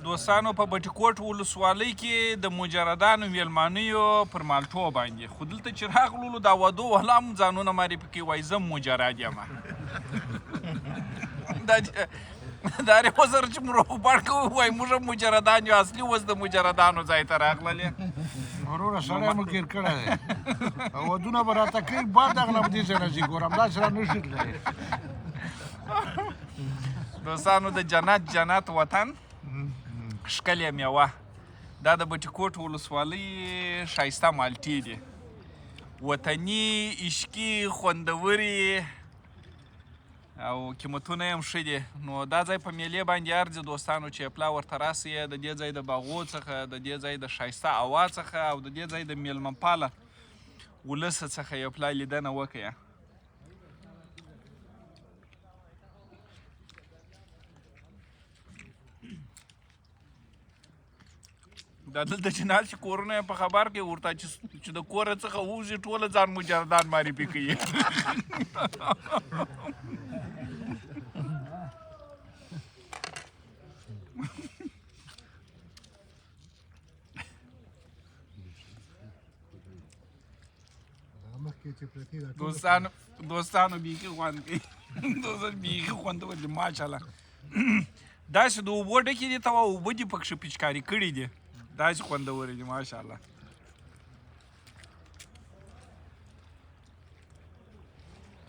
دوستانو په بټي کوټ ولسوالۍ کې د مجردانو میلمانیو پر مالټو باندې، خو دلته چې راغللو دا وادو والا هم ځانونه معرفي کوي، وایي زه مجرد یم. دا چې دا ری وسره چې موږ روغبړ کوو، وایي موږ هم مجردان یو، اصلي اوس د مجردانو ځای ته راغللې. وروره سړی مو ګیر کړی دی او ودونه به راته کوي، بعد هغه نه به دې ځای نه ځي، ګوره همداسې را نه شي تللی. دوستانو د جنت جنت وطن ښکلې میوه دا د بټي کوټ ولسوالۍ ښایسته مالټې دي، وطني، عشقي، خوندورې او قیمتونه یې هم ښه دي. نو دا ځای په میلې باندې ارزي دوستانو، چې پلا ورته راسئ، د دې ځای د باغو څخه، د دې ځای د ښایسته هوا څخه او د دې ځای د میلمه پاله ولس څخه یو پلا لیدنه وکړئ. دا دلته چې ناست چې کورونه یې په خبر کې ورته چې د کوره څخه ووځي ټوله ځان مجردان معرفي کوي. دوستانو دوستانو بیخي خوند کوي، دوستان بیخي خوندور دي ماشاءالله. داسې د اوبو ډکې دي، ته وا اوبه دي پکښې پیچکاري کړي دي، داسې خوندورې دي ماشاءالله.